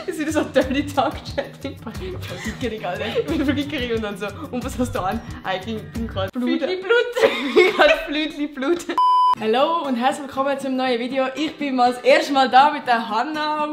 ist wieder so Dirty Talk Chatting. Voll gickerig, Alter. Ich bin voll gickerig und dann so, und was hast du an? Ich bin gerade Blut. Ich bin gerade Blut. Hallo und herzlich willkommen zum neuen Video. Ich bin mal das erste Mal da mit der Hanna.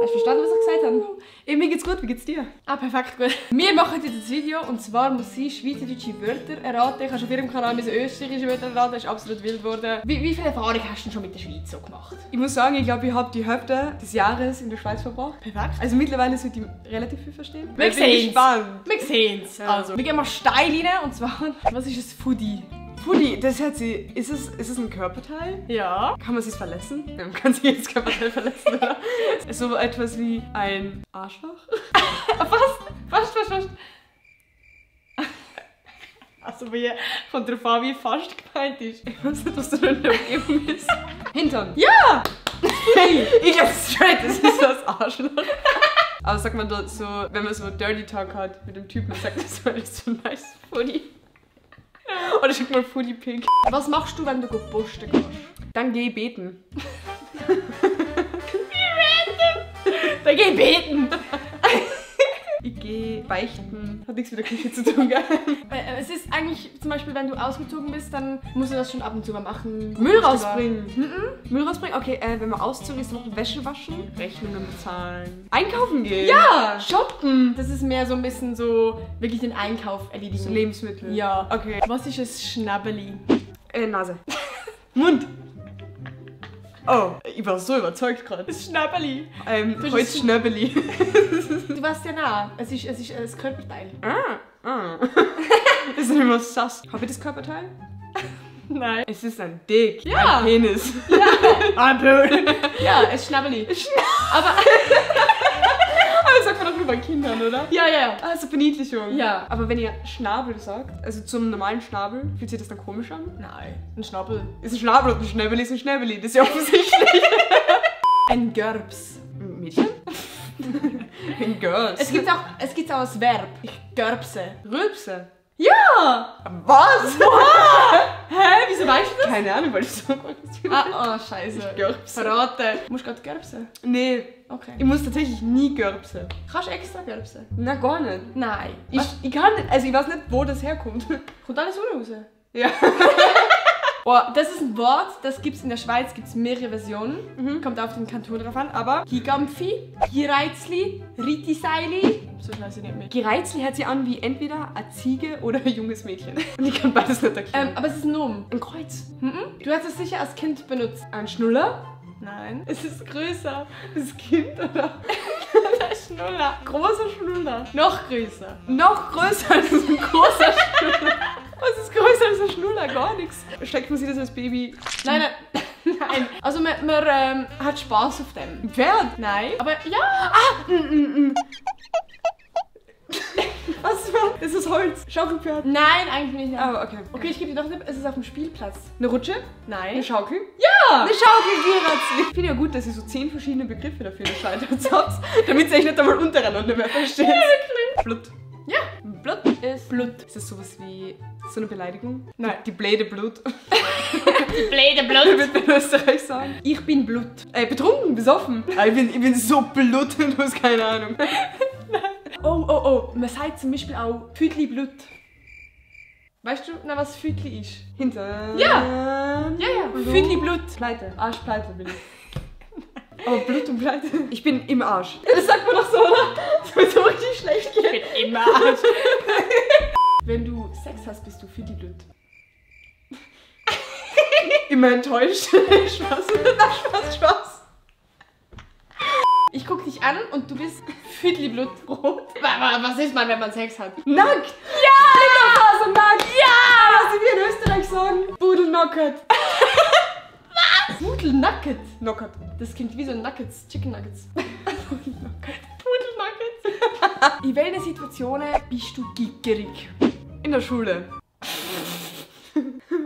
Hast du verstanden, was ich gesagt habe? Mir geht's gut, wie geht's dir? Ah, perfekt, gut. Wir machen jetzt das Video und zwar muss sie schweizerdeutsche Wörter erraten. Ich habe schon auf ihrem Kanal österreichische Wörter erraten, das ist absolut wild geworden. Wie viel Erfahrung hast du denn schon mit der Schweiz so gemacht? Ich muss sagen, ich glaube, ich habe die Hälfte des Jahres in der Schweiz verbracht. Perfekt. Also mittlerweile sollte ich relativ viel verstehen. Wir sehen es. Also, wir gehen mal steil rein und zwar, was ist das Foodie? Foodie, das hört sie. Ist es ein Körperteil? Ja. Kann man sich verletzen? Ja, man kann sich jetzt Körperteil verletzen, oder? So etwas wie ein Arschloch? Fast. Also wie von der Farbe wie fast gemeint ist. Ich weiß nicht, was da in der Umgebung ist. Hintern. Ja! Hey, ich hab's straight, das ist so das Arschloch. Aber sagt man dort so, wenn man so Dirty Talk hat mit dem Typen, sagt man so, das ist so ein nice Foodie. Oder schick mal Foodie Pink. Was machst du, wenn du posten gehst? Dann geh beten. Wie random! Dann geh beten! Ich geh beichten. Hat nichts mit der Küche zu tun, gell? Es ist eigentlich, zum Beispiel, wenn du ausgezogen bist, dann musst du das schon ab und zu mal machen. Müll rausbringen. Müll rausbringen? Okay, wenn man auszogen ist, noch Wäsche waschen. Rechnungen bezahlen. Einkaufen gehen. Ja! Shoppen. Das ist mehr so ein bisschen so, wirklich den Einkauf erledigen. So Lebensmittel. Ja. Okay. Was ist ein Schnabeli? Nase. Mund. Oh, ich war so überzeugt gerade. Das ist Schnabeli. Heute Schnabeli. Du warst ja nah. Es ist das Körperteil. Das ist nicht mehr sass. Habe ich das Körperteil? Nein. Es ist ein Dick. Ja. Ein Penis. Ja. Ein Blöd. Ja, es ist Schnabeli. Aber das sagt man doch nur bei Kindern, oder? Ja. Also Verniedlichung. Ja. Aber wenn ihr Schnabel sagt, also zum normalen Schnabel, fühlt sich das dann komisch an? Nein. Ein Schnabel. Ist ein Schnabel und ein Schnäbeli ist ein Schnäbeli. Das ist ja offensichtlich. Ein Görbs. Mädchen? Ein Görbs. Es gibt auch als Verb. Ich görbse. Rülpse. Ja! Was? Hä? Wieso weißt du das? Keine Ahnung, weil ich so gut bin. Oh, scheiße. Ich görbse. Verraten. Du musst gerade görbsen? Nee. Okay. Ich muss tatsächlich nie görbsen. Kannst du extra görbsen? Na, gar nicht. Nein. Ich kann nicht, also ich weiß nicht, wo das herkommt. Kommt alles raus? Ja. Oh, das ist ein Wort, das gibt es in der Schweiz, gibt es mehrere Versionen. Kommt auf den Kanton drauf an, aber Gigampfi, Gireizli, Ritiseili. So scheiße nicht mehr. Gireizli hört sich an wie entweder eine Ziege oder ein junges Mädchen. Und ich kann beides nicht erklären. Aber es ist ein Nomen. Ein Kreuz. Du hast es sicher als Kind benutzt. Ein Schnuller? Nein. Es ist größer. Das Kind oder? Der Schnuller. Großer Schnuller. Noch größer. Noch größer als ein großer Schnuller. Was ist größer als ein Schnuller? Gar nichts. Steckt man sich das als Baby? Nein. Also man hat Spaß auf dem. Ein Pferd? Nein. Aber ja. Was war? Ist das Holz? Schaukelpferd? Nein, eigentlich nicht. Aber okay. Okay, ich gebe dir noch einen Tipp. Es ist auf dem Spielplatz. Eine Rutsche? Nein. Eine Schaukel? Ja! Eine Schaukel, Girazli. Ich finde ja gut, dass ihr so 10 verschiedene Begriffe dafür entscheidet habt, damit ihr euch nicht einmal untereinander mehr versteht. Ja, wirklich. Blut. Ja. Blut ist Blut. Ist das sowas wie so eine Beleidigung? Nein. Die Bläde Blut. Die Bläde Blut. Würde man in Österreich sagen. Ich bin Blut. Betrunken, besoffen. Ich bin so Blut, du hast keine Ahnung. Nein. Oh. Man sagt zum Beispiel auch Füdli Blut. Weißt du, was Füdli ist? Hinter. Ja. Füdli Blut. Pleite. Arschpleite bin ich. Aber Blut und Pleite. Ich bin im Arsch. Das sagt man doch so, oder? Das wird so richtig schlecht gehen. Ich bin im Arsch. Wenn du Sex hast, bist du Füdli Blut. Immer enttäuscht. Spaß. Ich guck dich an und du bist Füdli-Blut-Rot. Was ist man, wenn man Sex hat? Nackt! Ja! Splitterfaser nackt! Ja! Was wir in Österreich sagen? Budelnocket. Was? Budelnocket? Nocket. Das klingt wie so Nuggets, Chicken Nuggets. Budelnocket. In welchen Situationen bist du gickerig? In der Schule.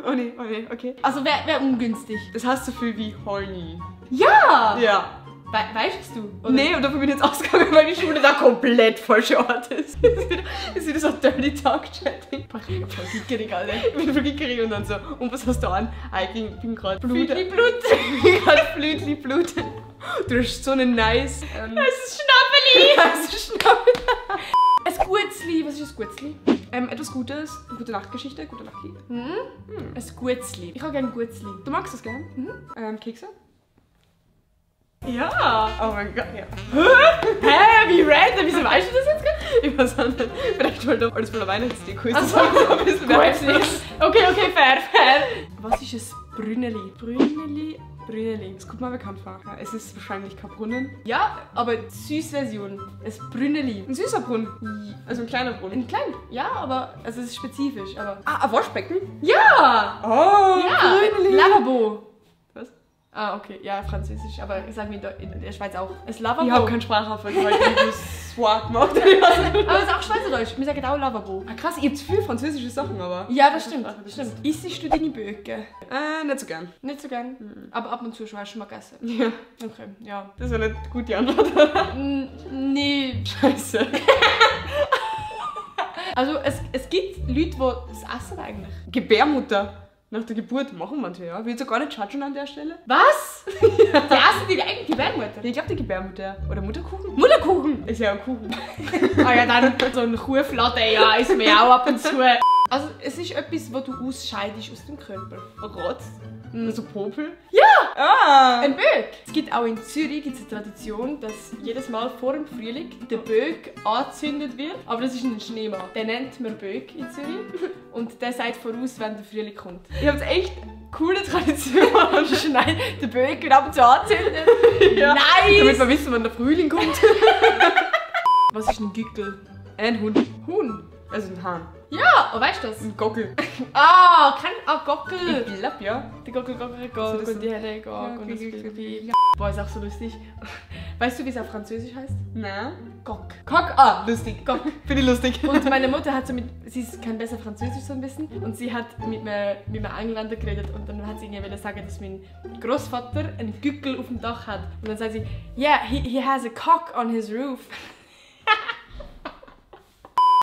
Oh nee, okay. Also wär ungünstig. Das heißt so viel wie horny. Ja! Ja. Weißt du? Oder? Nee, und dafür bin ich jetzt ausgegangen, weil die Schule da komplett falsche Ort ist. Das ist wieder so Dirty Talk-Chatting. Ich bin voll gickerig, Alter. Ich bin voll gickerig und dann so, und was hast du an? Ich bin gerade Blut. Ich bin gerade Blut. Du hast so einen nice... Das ist Schnappeli! Das ist Schnappeli! Ein Gutzli. Was ist ein Gutzli? Etwas Gutes. Eine gute Nachtgeschichte, gute Nachtlied. Ein Gutzli. Ich habe gerne Gutzli. Du magst das gerne? Kekse? Ja! Oh mein Gott, ja. Hä? Wie random? Wieso weißt du das jetzt gerade? Ich weiß auch nicht. Vielleicht wollte ich alles von der Weihnachtsdeko. Also, ein bisschen Okay, fair. Was ist ein Brünneli? Brünneli. Das kommt mir bekannt vor. Ja, es ist wahrscheinlich kein Brunnen. Ja, aber die Süßversion. Ein Brünneli. Ein süßer Brunnen. Also ein kleiner Brunnen. Ein kleiner? Ja, aber also es ist spezifisch. Aber ein Waschbecken? Ja! Oh, ja! Brünneli. Lavabo. Was? Ah, okay. Ja, Französisch. Aber sagen wir in der Schweiz auch. Ein Lavabo. Ich habe keinen Sprachaufwand, weil ich das Swat mache. Aber es ist auch Schweizerdeutsch. Wir sagen auch Lavabo. Ah, krass, ihr habt viele französische Sachen, aber... Ja, das stimmt. Isst du deine Böcke? Nicht so gern. Nicht so gern? Aber ab und zu schon hast du schon mal gegessen? Ja. Okay, ja. Das war nicht eine gute Antwort. Nee. Scheiße. Also es gibt Leute, die das essen eigentlich. Gebärmutter. Nach der Geburt machen manche, ja. Willst du gar nicht judgen an der Stelle? Was? Die essen die eigene Gebärmutter? Ich glaube die Gebärmutter. Oder Mutterkuchen? Mutterkuchen? Ist ja ein Kuchen. Ah ja, dann so ein Kuhflatte, ja, ist mir auch ab und zu. Also es ist etwas, was du ausscheidest aus dem Körper. Rotz? So Popel? Ja! Ah! Ein Böck! Es gibt auch in Zürich gibt's eine Tradition, dass jedes Mal vor dem Frühling der Böck angezündet wird. Aber das ist ein Schneemann. Den nennt man Böck in Zürich. Und der sagt voraus, wenn der Frühling kommt. Ihr habt echt coole Tradition. Nein, der Böck wird ab und zu angezündet. Ja. Nein! Damit wir wissen, wann der Frühling kommt. Was ist ein Gückel? Ein Hund. Huhn. Also ein Hahn. Ja, oh, weißt du das? Ein Gockel. Gockel. Ich glaub, ja. Die Gockel, und die Henne, und das Pipi. Boah, ist auch so lustig. Weißt du, wie es auf Französisch heißt? Nein. Gock. Cock? Ah, lustig. Gock. Finde ich lustig. Und meine Mutter hat so sie kann besser Französisch so ein bisschen. Und sie hat mit einem Engländer geredet und dann hat sie irgendwie sagen, dass mein Großvater einen Gückel auf dem Dach hat. Und dann sagt sie, yeah, he has a cock on his roof.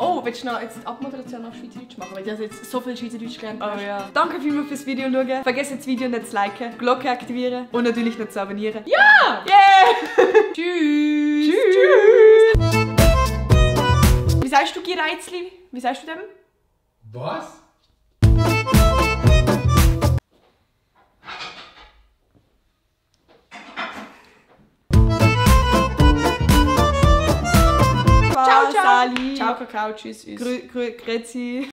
Oh, willst du noch jetzt die Abmoderation auf Schweizerdeutsch machen? Weil ich habe jetzt so viel Schweizerdeutsch gelernt. Oh ja. Danke vielmals fürs Video schauen. Vergesst das Video nicht zu liken, Glocke aktivieren und natürlich nicht zu abonnieren. Ja! Yeah! Tschüss! Tschüss! Wie sagst du Gereizli? Wie sagst du dem? Was? Ciao, ciao! Sali. Ciao, Kakao, tschüss. Grüezi.